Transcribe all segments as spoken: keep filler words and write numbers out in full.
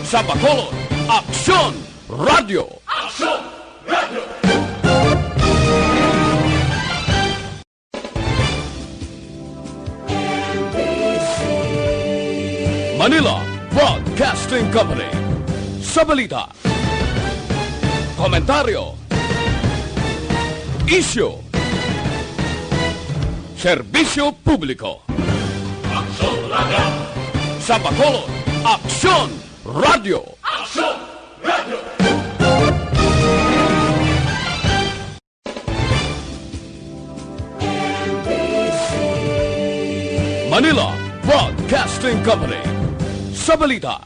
Sa Bacolod, Aksyon Radio. Manila Broadcasting Company. Sa balita, komentaryo, isyu, serbisyo publiko. Aksyon Radio. Sa Bacolod, Aksyon Radio. Aksyon Radio. Manila Broadcasting Company. Sa balita,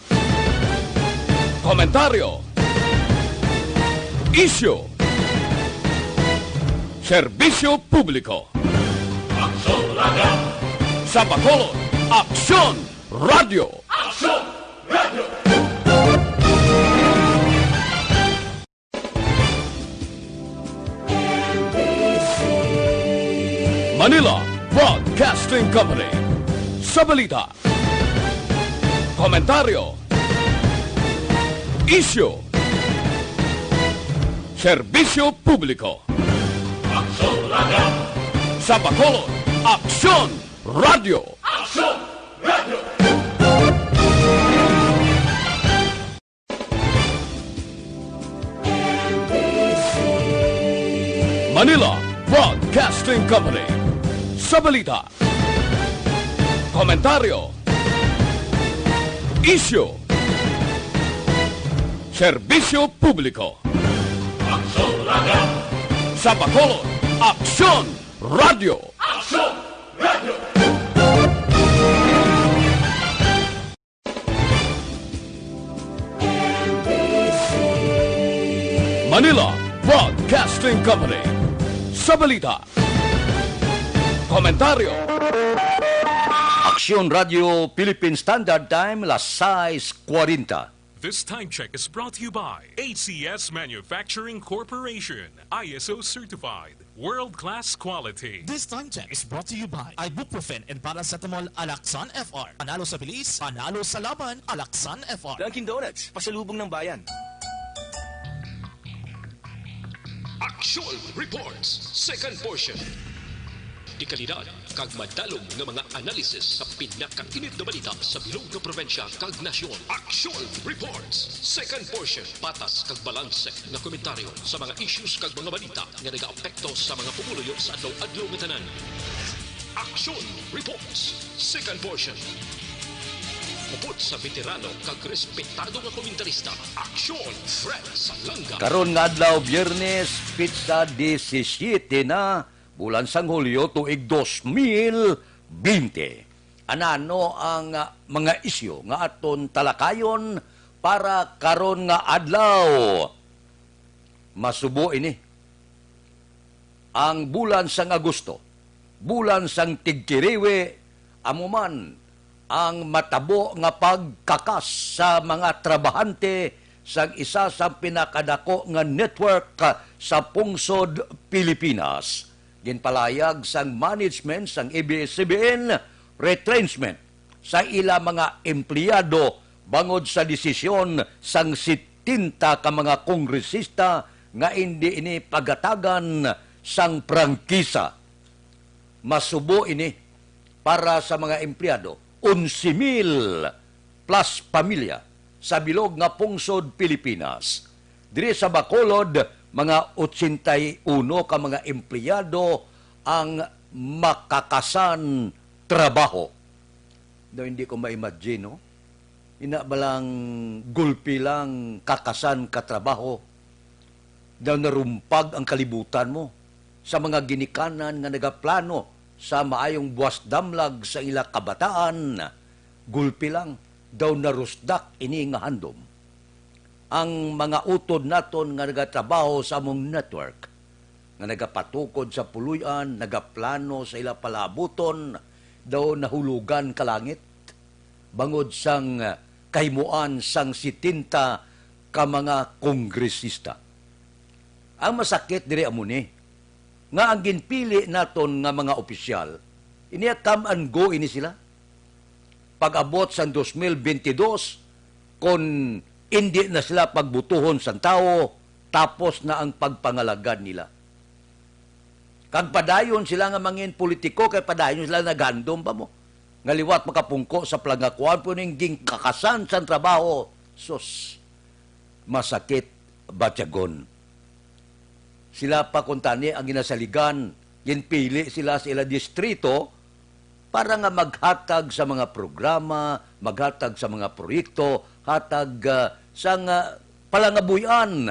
komentaryo, isyu, serbisyo publiko. Aksyon Radio. Sa Bacolod, Aksyon Radio. Aksyon Radio. Manila Broadcasting Company. Sa balita, komentaryo, isyu, serbisyo publiko. Aksyon Radio. Sa Bacolod, Aksyon Radio. Aksyon Radio. Manila Broadcasting Company. Sa balita, komentaryo, isyu, serbisyo publiko. Aksyon Radio. Sa Bacolod, Aksyon Radio. Aksyon Radio. Manila Broadcasting Company. Sa balita, komentaryo, Aksyon Radio Philippine Standard Time, las sais kwarenta. This time check is brought to you by A C S Manufacturing Corporation, I S O certified, world-class quality. This time check is brought to you by ibuprofen and paracetamol, Alaxan F R. Panalo sa bilis, panalo sa laban, Alaxan F R. Dunkin' Donuts, pasalubong ng bayan. Action Reports, second portion. Dekalidad kag madalom nga mga analisis sa pinakainit nga balita sa bilog nga probinsya kag nasyon. Action Reports, second portion. Patas kag balanse nga komentaryo sa mga issues kag mga balita nga nagaapekto sa mga pumuluyo sa adlaw-adlaw nga tanan. Action Reports, second portion. Hupot sa veterano kag respetado nga komentarista, Aksyon Fred Salanga. Karon nga adlaw, Biyernes, petsa disisyete na, bulan sang Hulyo, tuig dos mil bente. Anano ang, ah, mga isyu nga aton talakayon para karon nga adlaw? Masubo ini. Ang bulan sang Agosto, bulan sang tigkiriwi, amo man ang matabo nga pagkakas sa mga trabahante sang isa sa pinakadako nga network sa pungsod Pilipinas. Ginpalayag sang management sang A B S C B N retrenchment sa ila mga empleyado bangod sa desisyon sang setenta ka mga kongresista nga indi ini pagatagan sang prangkisa. Masubo ini para sa mga empleyado, onse mil plus pamilya sa bilog nga pungsod Pilipinas. Diri sa Bacolod, mga otsenta y uno ka mga empleyado ang makakasan trabaho. Daw hindi ko ma-imagine, no? Ina ba lang gulpi lang kakasan ka trabaho? Daw narumpag ang kalibutan mo sa mga ginikanan nga nagaplano sa maayong buwas damlag sa ila kabataan, gulpi lang, daw narusdak ini nga handom. Ang mga utod naton nga nagatrabaho sa among network, nga nagapatukod sa puloy-an, nagaplano sa ila palaabuton, daw nahulugan ka langit, bangod sang, ah, kahimuan sang setenta ka mga kongresista. Ang masakit diri amo ni, nga ang ginpili naton nga mga opisyal, ini come and go ini sila. Pag-abot sang dos mil bentidós, Kon indi na sila pagbutuhon sang tawo, tapos na ang pagpangalagad nila. Kag padayon sila nga mangin politiko, kay padayon sila naghandom pa mo. Nga liwat makapungko sa palangakuan, pero ning ginkakasan sang trabaho, sus, masakit batyagon. Sila pa kuntani ang ginasaligan, ginpili sila sa ila distrito para nga maghatag sa mga programa, maghatag sa mga proyekto, hatag, ah, sa nga palangabuy-an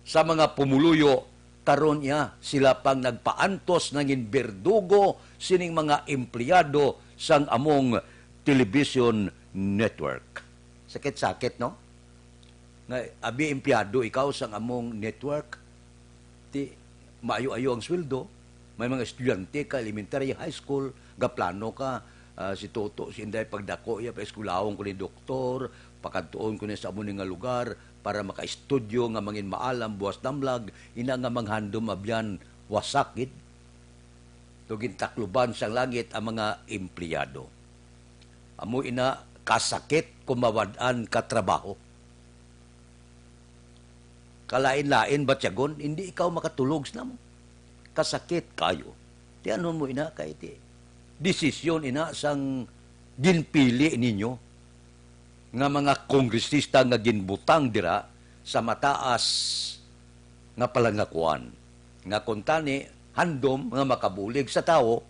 sa mga pumuluyo. Karon iya, sila pang nagpaantos, nangin berdugo sining mga empleyado sang among television network. Sakit-sakit, no? Nga, abi empleyado ikaw sang among network, ti maayo-ayo ang sweldo. May mga estudyante ka, elementary, high school, gaplano ka, ah, si Toto, si Inday, pagdako iya, paeskwelahon ko ni doktor, pakadtuon ko ni sa amo ni nga lugar para makaestudyo nga mangin maalam, buwas damlag, ina nga manghandom abyan, wasak gid. Daw gintakluban sang langit ang mga empleyado. Amo ina kasakit kung mawad-an ka trabaho. Kalain-lain batyagon, hindi ikaw makatulog sa namo. Kasakit kayo. Ti anon mo ina kay ti desisyon ina sang ginpili ninyo nga mga kongresista nga ginbutang dira sa mataas nga palangakuan, nga kuntani handom nga makabulig sa tawo,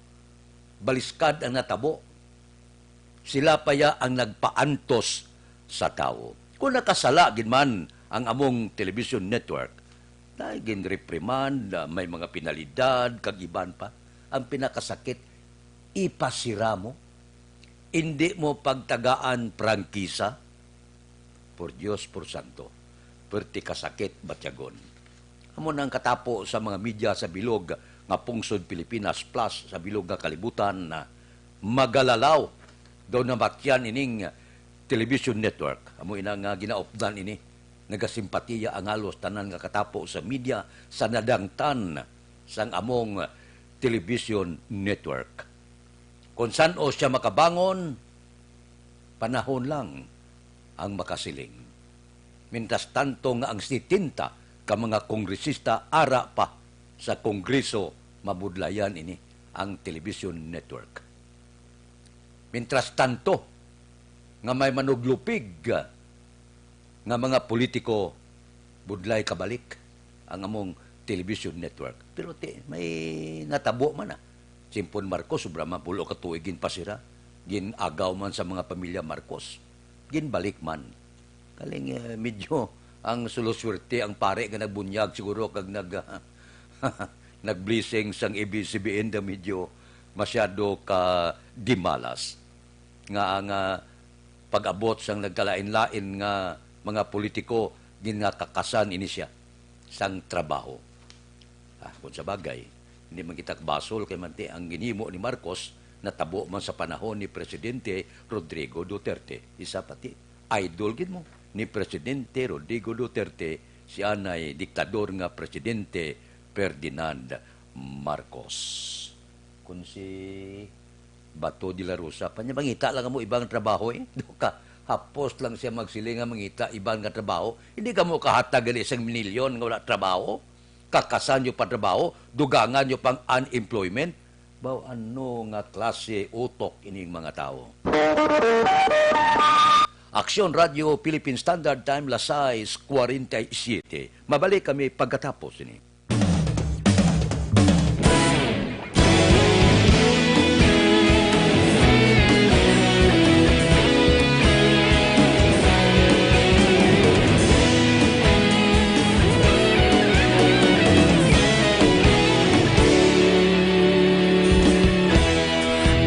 baliskad ang natabo. Sila pa ya ang nagpaantos sa tawo. Kung nakasala gid man ang among television network, na ginreprimand, ah, may mga penalidad, kag iban pa. Ang pinakasakit, ipasira mo. Indi mo pagtagaan prangkisa. Por Dios, por santo, perti kasakit batyagon. Amo na ang katapo sa mga media sa bilog nga pungsod Pilipinas plus sa bilog nga kalibutan na magalalaw daw namatyan ining television network. Amo ina nga ginaupdan ini. Nagasimpatiya ang halos tanan nga katapo sa media sa nadangtan sang among television network. Kon san-o sia makabangon, panahon lang ang makasiling. Mientras tanto nga ang setenta ka mga kongresista ara pa sa Kongreso, mabudlayan ini ang television network. Mientras tanto nga may manuglupig nga mga politiko, budlay kabalik ang among television network. Pero ti, may natabo man na. Simpon Marcos, sobra man pulo ka tuig ginpasira. Gin-agaw man sa mga pamilya Marcos. Ginbalik man. Kaling, eh, medyo ang suluswerte ang pare nga nagbunyag siguro kag nag-, nag-blessing sang A B S C B N daw medyo masyado ka dimalas. Nga ang, ah, pag-abot sang nagkalain-lain nga mga politiko, gin nga kakasan ini siya sang trabaho. Ah, kung sa bagay, hindi man kita kabasol kay manti ang ginhimo ni Marcos natabo man sa panahon ni Presidente Rodrigo Duterte. Isa pati, idol gid mo ni Presidente Rodrigo Duterte, si anay diktador nga Presidente Ferdinand Marcos. Kun si Bato de la Rosa pa niya, mangita lang mo ibang trabaho, eh. Do ka, hapos lang siya magsiling nga mangita iban nga trabaho. Hindi ka mo kahatag gali sang milyon nga wala trabaho. Kakasan nyo pa trabaho, dugangan nyo pang unemployment. Baw, ano nga klase utok ining mga tawo? Aksyon Radio Philippine Standard Time, las sais cuarenta y siete. Mabalik kami pagkatapos ini.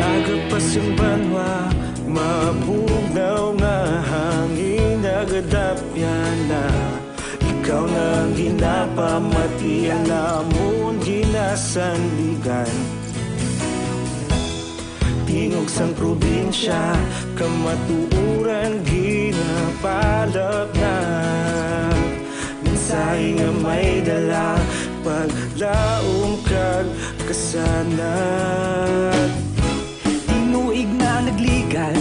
Agapas ang banwa, mabugnaw nga hangin, nagadapyan na. Ikaw na ang ginapamati, ang amon ginasandigan. Tingog sang probinsya, kamatuoran ginapalapnap. Mensahe nga may dala, paglaom kag kasanag. Tinuig na nagligan,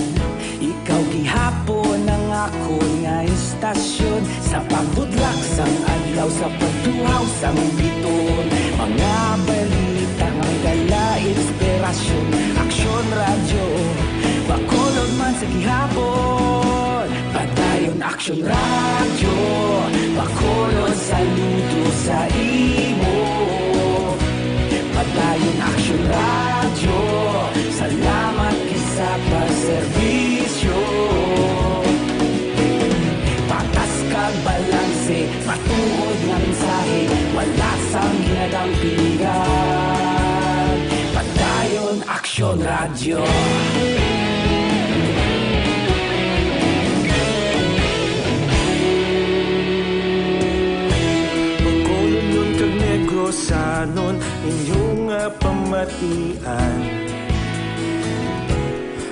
ikaw gihapon ang Akon nga istasyon, sa pagbudlak sang adlaw, sa pagtuhaw sang biton, mga balita nga may dala inspirasyon. Aksyon Radyo, Bacolod man sa gihapon. Padayon Aksyon Radyo, Bacolod saludo sa imo. Padayon Aksyon Radyo, salamat gid sa pagserbisyo. Patas kag balanse, matuod nga mensahe, wala sang ginadampigan. Padayon Aksyon Radyo. Bacolodnon kag Negrosanon, inyo nga pamatian.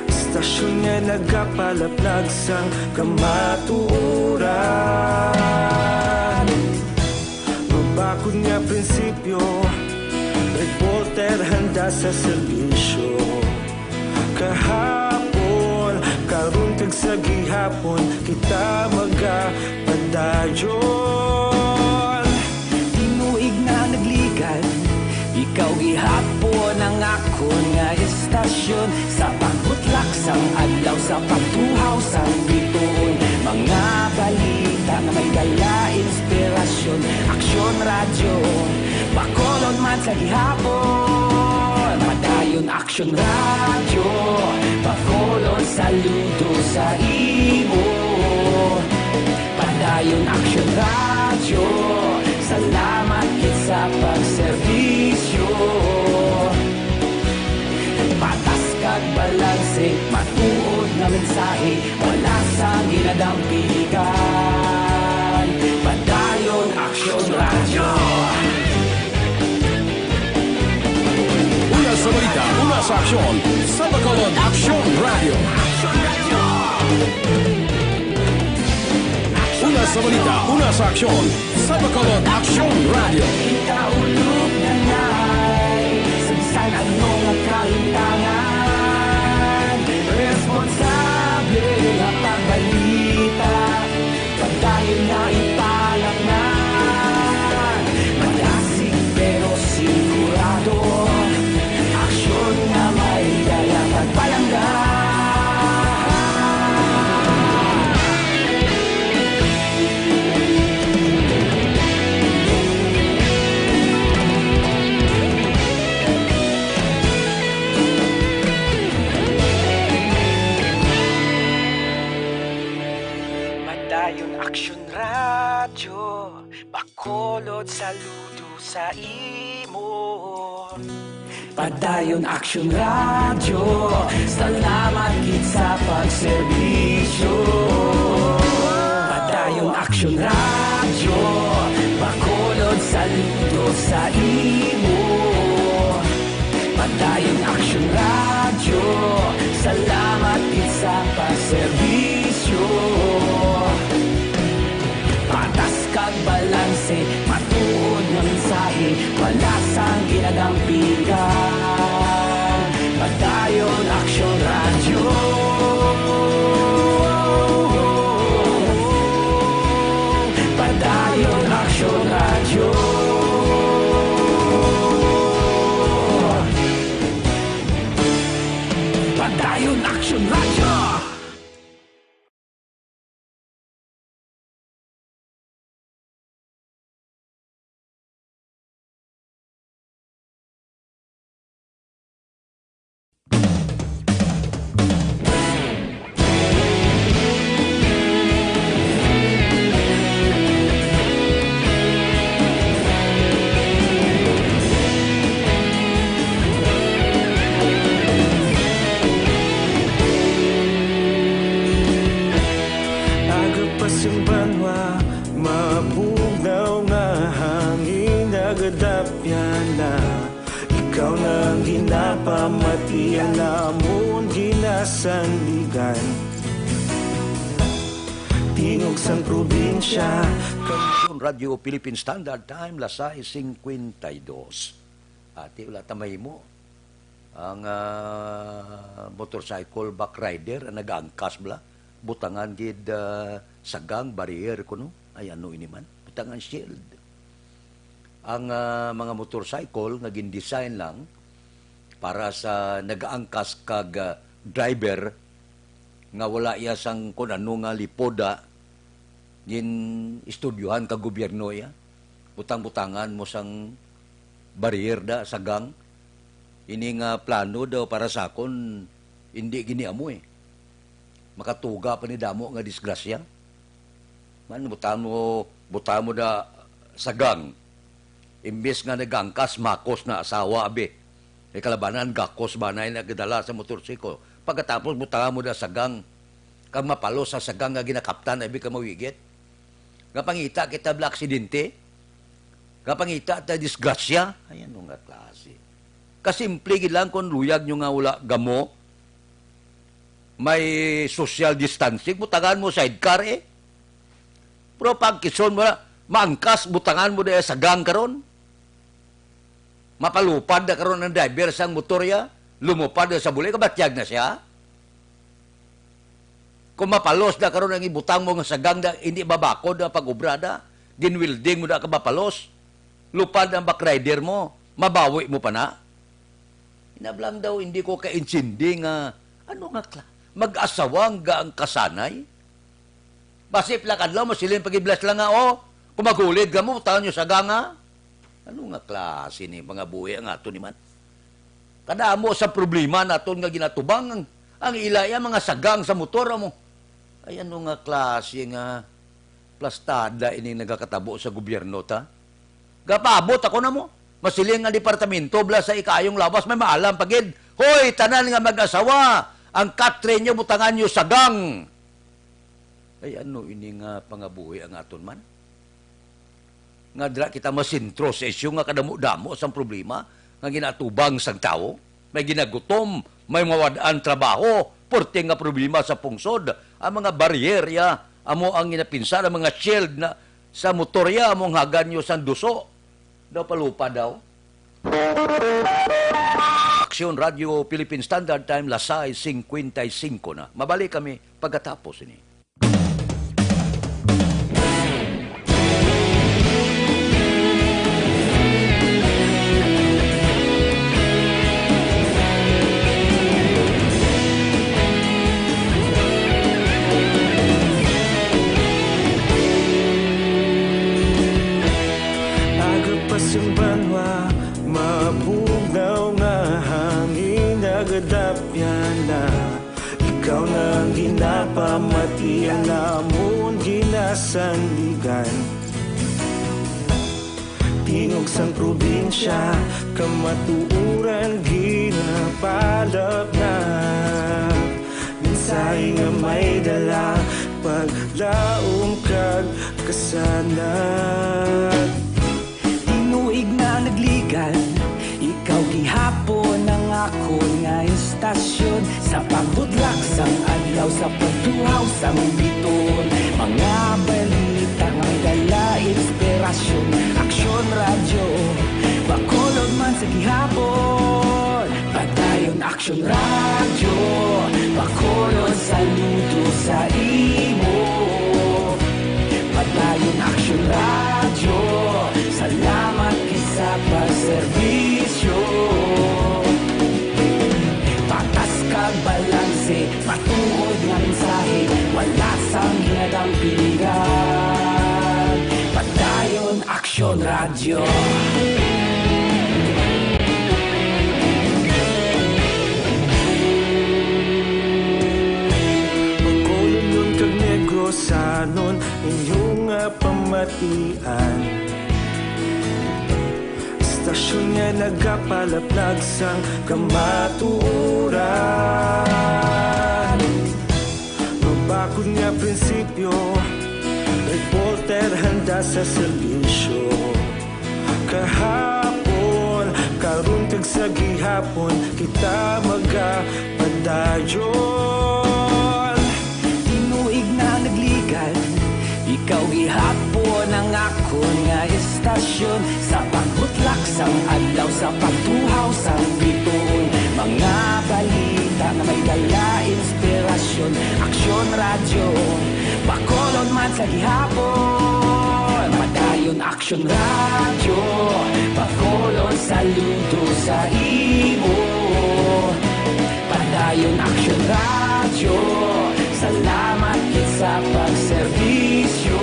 Istasyon nga nagapalaplag sang kamatuoran. Mabakod nga prinsipyo, reporter handa sa serbisyo. Kahapon, karon kag sa gihapon, kita magapadayon. Tinuig na nagligad, ikaw gihapon ang akon nga istasyon. Sa pagbutlak sang adlaw, sa pagtuhaw sang bituon, mga balita nga may dala inspirasyon. Aksyon Radyo, Bacolod man sa gihapon. Padayon Aksyon Radyo, Bacolod saludo sa imo. Padayon Aksyon Radyo, salamat gid sa pagserbisyo. Patas kag balanse, matuod nga mensahe, wala sang ginadampigan. Padayon Aksyon Radyo. Una sa balita, una sa aksyon, sa Bacolod Aksyon Radyo. Una sa balita, una sa aksyon, sa Bacolod Aksyon Radyo. Kita ulog na nay, sa bisan ano nga kahintangan, responsable nga pagbalita, padayon na ipalatnan. Malasig pero sigurado, aksyon nga may dala pagpalangga. Padayon Aksyon Radyo, Bacolod saludo sa imo. Padayon Aksyon Radyo, salamat gid sa pagserbisyo. Padayon Aksyon Radyo, Bacolod saludo sa imo. Padayon Aksyon Radyo, salamat gid sa pagserbisyo. Patas kag balanse, matuod nga mensahe, wala sang ginadampigan. Padayon Aksyon Radyo. Padayon Aksyon Radyo. Padayon Aksyon Radyo. Aga pa sing banwa, mabugnaw nga hangin, nagadapyan na. Ikaw na ang ginapamatian, amon ginasandigan. Tingog sang probinsya. Radyo Philippine Standard Time, las sais cincuenta y dos. Ati, wala ta mahimo. Ang, ah, motorcycle back rider ang nag-aangkas bala. Butangan gid, ah, sagang, barrier kuno. Ay, ano ini man? Butangan shield. Ang, ah, mga motorcycle nga gin-design lang para sa nagaangkas kag, ah, driver nga wala iya sang kun ano nga lipod, ah, gin-estudyohan ka gobyerno iya. Butang-butangan mo sang barrier da, sagang. Ini nga plano daw para sa akon, hindi gini amo eh. Makatuga pa ni damo nga disgrasya. Man, butang mo, butang mo da sagang. Imbis nga nagangkas, makos na asawa, abi. Kay kalabanan, gakos ba na yung nagdala sa motorsiklo. Pagkatapos, butang mo da sagang. Kag mapalos sa sagang nga ginakaptan, abi ka mawigit. Nga pangita kita bala aksidente. Nga pangita ta disgrasya. Ay, ano nga klase? Kasimple gid lang kung luyag nyo nga wala gamo, may social distancing, butangan mo sidecar eh. Pero pag kison mo na, maangkas, butangan mo na sagang karon. Mapalupad na karon ang driver sang motor ya, lumupad na sa buli, kabatyag na siya. Kung mapalos na karon ang ibutang mo nga sagang na hindi mabakod ang pag-obra na, ginwelding mo na ka mapalos, lupad ang backrider mo, mabawi mo pa na. Inablang daw, hindi ko kaintindi nga, ano nga kla-, mag-asawang ga ang kasanay? Basi pila kadlaw, masiling pagiblas lang nga, oh, kung magulid ka mo, taon nyo sagang, ha? Ano nga klase ni mga buhi ang ato ni man? Kadamo sa problema naton nga ginatubang ang, ang ila iya mga sagang sa motor mo. Ay, ano nga klase nga plastada ining nagakatabo sa gobyerno ta? Gapaabot ako na mo. Masiling nga departamento bala sa ikayong lawas may maalam pa gid. Hoy, tanan nga mag-asawa, ang katre nyo butangan nyo sagang. Ay, ano ini nga pangabuhi ang aton man? Nga dira kita masentro sa isyu nga kadamo-damo sang problema nga ginatubang sang tawo. May ginagutom, may mawad-an trabaho, porte nga problema sa pungsod, ang mga baryer ya, amo ang ginapinsan, ang mga shield na sa motor ya, amo ang hagan nyo sang duso. Daw palupa daw. Aksyon Radio Philippine Standard Time, las sais cincuenta y cinco na. Mabalik kami pagkatapos ini. Aga pa sing banwa, mabugnaw nga hangin, nagadapyan na. Ikaw na ang ginapamati, ang amon ginasandigan. Tingog sang probinsya, kamatuoran ginapalapnap. Mensahe nga may dala, paglaom kag kasanag. Tinuig na nagligan, ikaw gihapon ang akon nga istasyon. Sa pagbudlak sang adlaw, sa pagtuhaw sang bituon, mga balita nga may dala inspirasyon. Aksyon Radyo, Bacolod man sa gihapon. Padayon Aksyon Radyo, Bacolod, saludo sa imo. Padayon Aksyon Radyo, salamat gid sa pagserbisyo. Patas kag balanse, matuod nga mensahe, wala sang ginadampigan. Padayon Aksyon Radyo. Bacolod kag Negros, anon inyo nga pamatian. Istasyon nga nagapalaplag sang kamatuoran. Mabakod nga prinsipyo, reporter handa sa serbisyo. Kahapon, karon kag sa gihapon, kita magapadayon. Tinuig na nagligan, ikaw gihapon ang akon nga istasyon. Sa pagbutlak sang adlaw, sa pagtuhaw sang bituon, mga balita nga may dala inspirasyon. Aksyon Radyo, Bacolod man sa gihapon. Padayon Aksyon Radyo, Bacolod saludo sa imo. Padayon Aksyon Radyo, salamat gid sa pagserbisyo.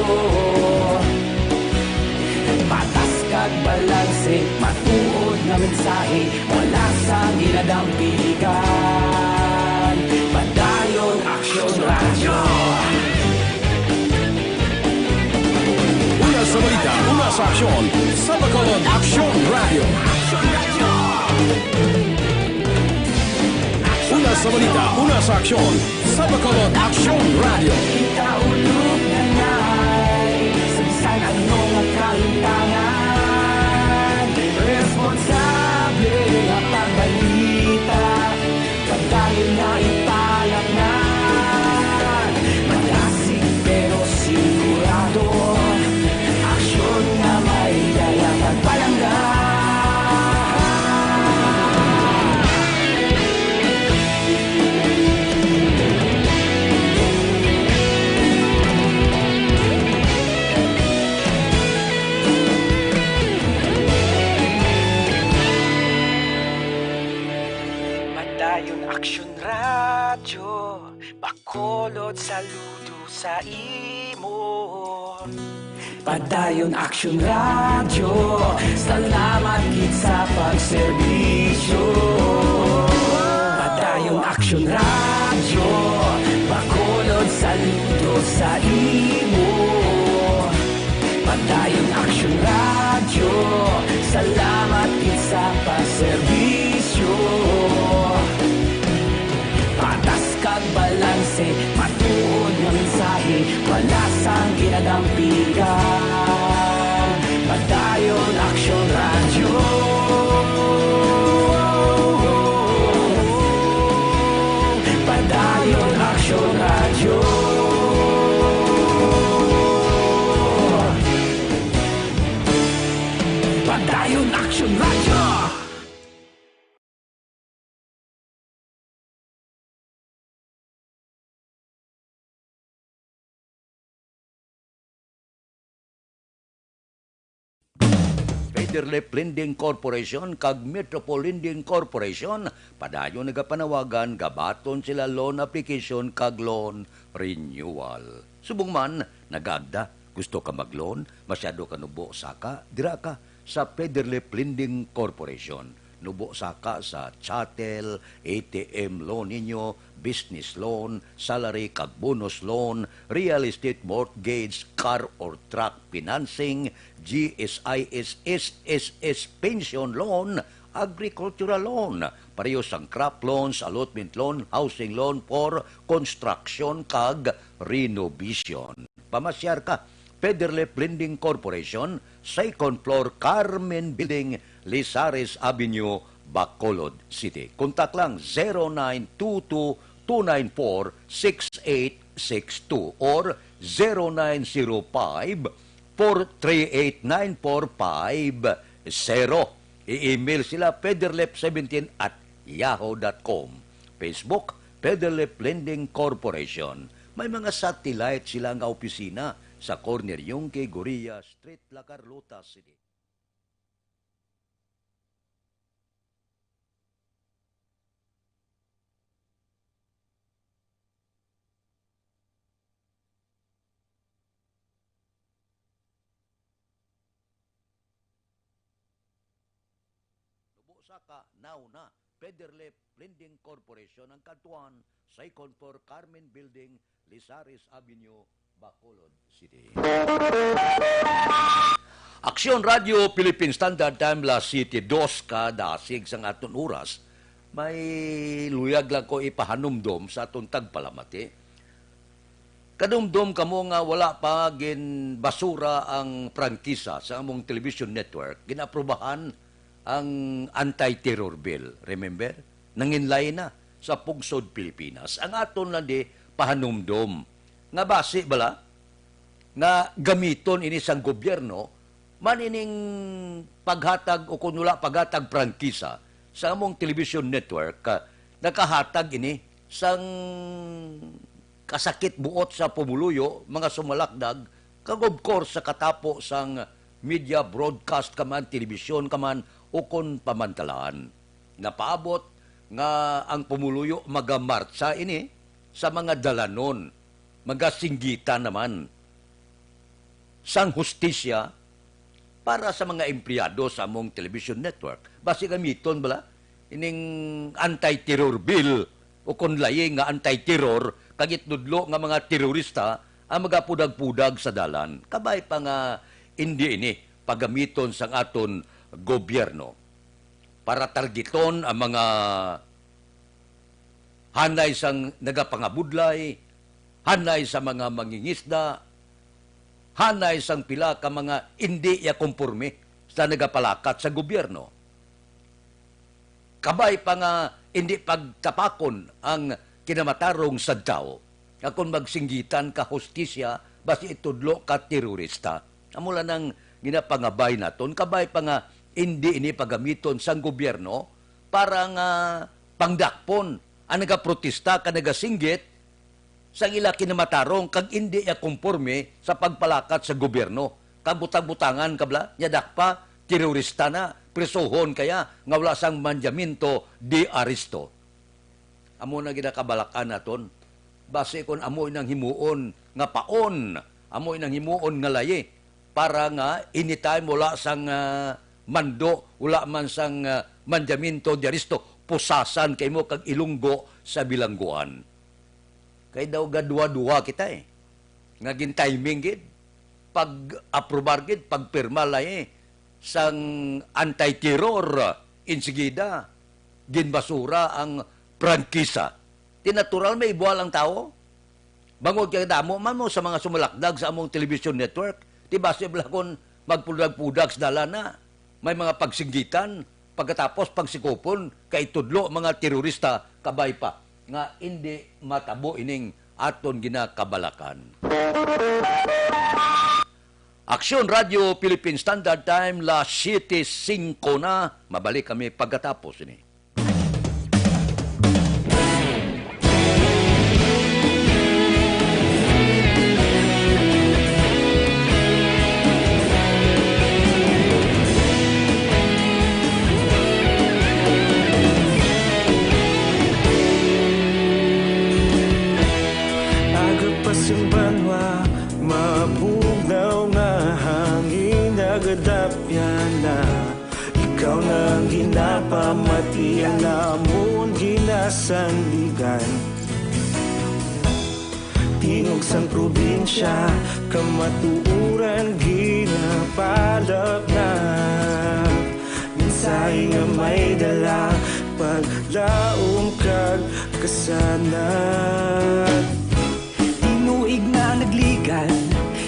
Patas kag balanse, matuod nga mensahe, wala sang ginadampigan. Padayon Aksyon Radyo. Una sa balita, una sa aksyon, sa Bacolod Aksyon Radyo. Una sa balita, una sa aksyon, sa Bacolod Aksyon Radyo. Kita ulog na ngay, sa bisan ano nga kalimtangan, responsable nga pagbalita, padayon nga ipalatnan. Malasig pero sigurado, aksyon nga may dala kag palangga. Padayon Aksyon Radyo, Bacolod saludo sa imo. Padayon Aksyon Radyo, salamat gid sa pagserbisyo. Padayon Aksyon Radyo, Bacolod saludo sa imo. Padayon Aksyon Radyo, salamat gid sa pagserbisyo. Patas kag balanse, matuod nga mensahe, wala sang ginadampigan. Padayon Aksyon Radyo. Padayon Aksyon Radyo. Padayon Aksyon Radyo. Federlip Lending Corporation kag Metropol Lending Corporation padayon nagapanawagan, gabaton sila loan application kag loan renewal. Subong man, nagaagda, gusto ka mag-loan, masyado ka nubo saka, dira ka sa Federlip Lending Corporation. Nubo saka sa chattel, A T M loan ninyo, business loan, salary kag bonus loan, real estate mortgage, car or truck financing, G S I S, S S S pension loan, agricultural loan, pareho sang crop loans, allotment loan, housing loan for construction kag renovation. Pamasyar ka, Federlip Lending Corporation, second floor, Carmen Building, Lizares Avenue, Bacolod City. Kontak lang, zero nine two two, two nine four, six eight six two or zero nine zero five, four three eight, nine four five zero. I-email sila, federlip seventeen at yahoo dot com. Facebook, Federlip Lending Corporation. May mga satellite sila nga opisina sa corner Yungque Gorria Street, La Carlota City. Nubo saka, now na. Federlip Lending Corporation, ang kadtuan, second floor, Carmen Building, Lizares Avenue, Bacolod City. Aksyon Radio Philippine Standard Time, las siete dos ka dasig sang aton oras. May luyag lang ko ipahanumdom sa aton tagpalamati. Kadumdom kamo nga wala pa ginbasura ang prangkisa sa among television network, ginaprobahan ang anti-terror bill. Remember? Nanginlay na sa pungsod Pilipinas. Ang aton lang di pahanumdom nga basi bala nga gamiton ini sang gobyerno man ining paghatag o kun wala paghatag prangkisa sa among television network, ah, nakahatag ini sang kasakit buot sa pumuluyo, mga sumalakdag, kag of course sa katapo sang media broadcast ka man, telebisyon ka man, ukon pamantalaan. Napaabot nga ang pumuluyo magamartsa ini sa mga dalanon, magasinggitan naman sang hustisya para sa mga empleyado sa among television network. Basi gamiton bala ining anti-terror bill o kon layi nga anti-terror kag itudlo nga mga terorista ang magapudag-pudag sa dalan. Kabay pa nga indi ini pagamiton sang aton gobyerno para targeton ang mga hanay sang nagapangabudlay, hanay sa mga mangingisda, hanay sang pila ka mga indi ya komporme sa nagapalakat sa gobyerno. Kabay pa nga indi pagtapakon ang kinamatarong sa tawo, nga kon magsinggitan ka hustisya, basi itudlo ka terorista. Amo lang ang ginapangabay naton, kabay pa nga indi ini pagamiton sang gobyerno para nga pangdakpon ang nagaprotesta kag nagasinggit sang ila kinamatarong kag indi ya komporme sa pagpalakat sa gobyerno. Kag butang-butangan ka bala, nya dakpa, terorista na, prisuhon kaya nga wala sang mandamiento de arresto. Amo na ginakabalakan naton. Basi kon amo inang himuon nga paon, amo inang himuon nga layi, para nga anytime wala sang, ah, mando, wala man sang, ah, mandamiento de arresto, pusasan kay mo kag ilunggo sa bilangguan. Kay daw gaduha-duha kita, eh, nga gin-timing gid pag-aprobar gid, pagpirma layi sang anti-terror, insigida ginbasura ang prangkisa. Ti natural, may buwal ang tawo. Bangod kay damo man mo sa mga sumalakdag sa among television network, ti basi bala kon magpudag-pudag sa dalan na, may mga pagsinggitan, pagkatapos pagsikupon, kay tudlo mga terorista, kabay pa nga indi matabo ining aton ginakabalakan. Aksyon Radio Philippine Standard Time, las siete singko na. Mabalik kami pagkatapos ini. Aga pa sing banwa, mabugnaw nga hangin nagadapyan na. Ikaw na ang ginapamati, ang amon ginasandigan. Tingog sang probinsya, kamatuoran ginapalapnap. Mensahe nga may dala, paglaom kag kasanag. Tinuig na nagligan,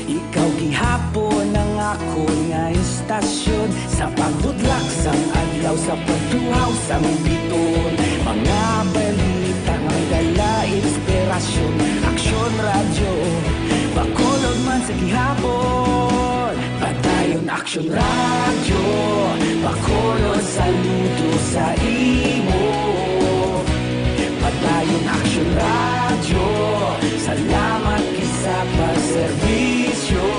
ikaw gihapon ang akon nga istasyon. Sa pagbudlak sang adlaw, sa pagtuhaw sang bituon, mga balita nga may dala inspirasyon. Aksyon Radyo, Bacolod man sa gihapon. Padayon Aksyon Radyo, Bacolod, saludo sa imo. Padayon Aksyon Radyo, salamat gid sa pagserbisyo.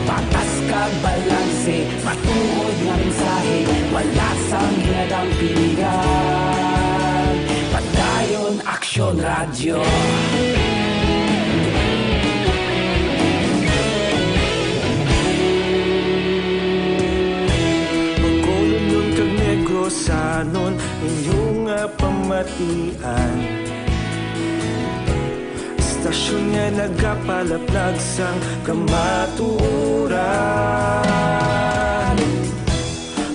Patas kag balanse, matuod nga mensahe, wala sang ginadampingan. Padayon Aksyon Radyo. Bacolodnon kag Negrosanon, inyo nga pamatian. Istasyon nga nagapalaplag sang kamatuoran.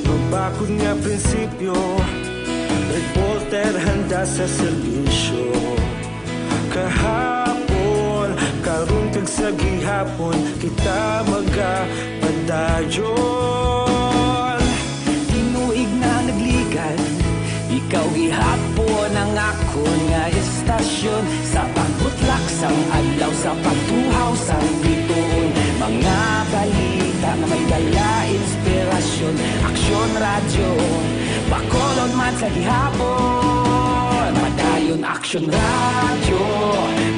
Mabakod nga prinsipyo, reporter handa sa serbisyo. Kahapon, karon kag sa gihapon, kita magapadayon. Tinuig na nagligan, ikaw gihapon ang akon nga istasyon. Sa pagbutlak sang adlaw, sa pagtuhaw sang bituon, mga balita nga may dala inspirasyon. Aksyon Radyo, Bacolod man sa gihapon. Padayon Action Radyo,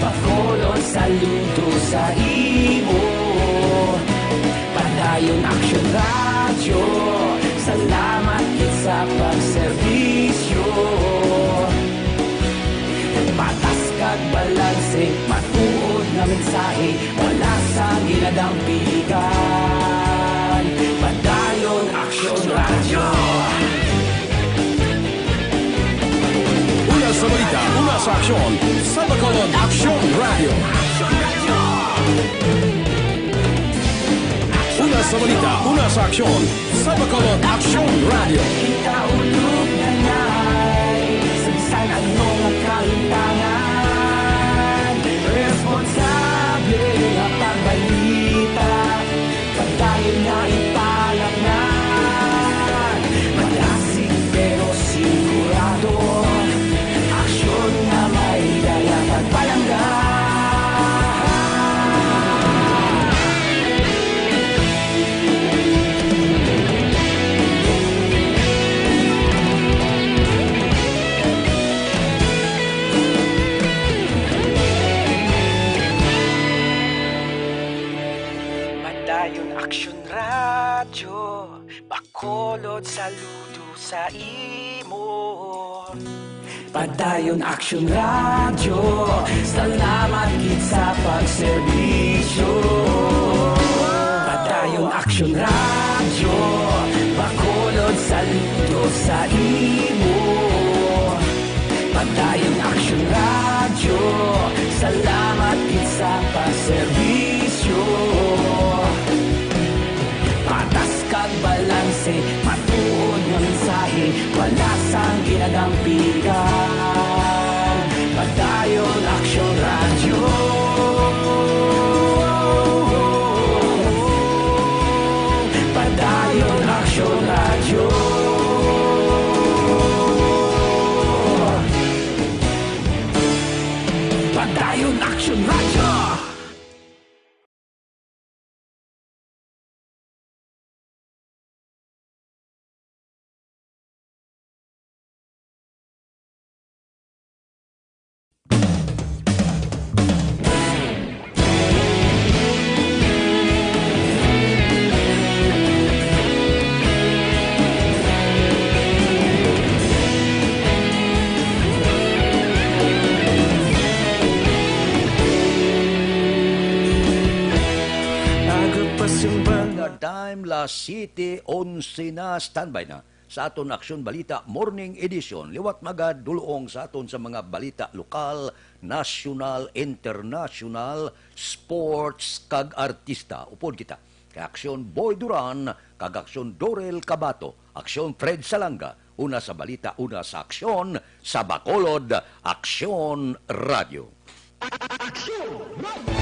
Bacolod, saludo sa imo. Padayon Action Radyo, salamat gid sa pagserbisyo. Patas kag balanse, matuod nga mensahe, wala sang ginadampigan. Padayon Action Radyo. Una sa balita, una sa aksyon, sa Bacolod Aksyon Radio. Una sa balita, una sa aksyon, sa Bacolod Aksyon Radio. Kita ulog na nay, sa bisan ano nga kalimtangan, responsable nga pagbalita. Padayon nga ipalapnan, malasig pero sigurado, aksyon nga may dala pagpalangga. Padayon Aksyon Radyo, Bacolod, saludo sa imo. Padayon Aksyon Radyo, salamat gid sa pagserbisyo. Padayon Aksyon Radyo, Bacolod, saludo sa imo. Padayon Aksyon Radyo, salamat gid sa pagserbisyo. Patas kag balanse, matuod nga mensahe, wala sang ginadampigan. Padayon Aksyon Radyo. Padayon Aksyon Radyo. Padayon Aksyon Radyo. Time, las siete onse na, standby na sa aton Aksyon Balita Morning Edition. Liwat magadulong sa aton sa mga balita lokal, nasyonal, internasyonal, sports, kag artista. Upod kita kay Aksyon Boy Duran kag Aksyon Dorel Cabato, Aksyon Fred Salanga, una sa balita, una sa aksyon, sa Bacolod Aksyon Radio. Aksyon Radio!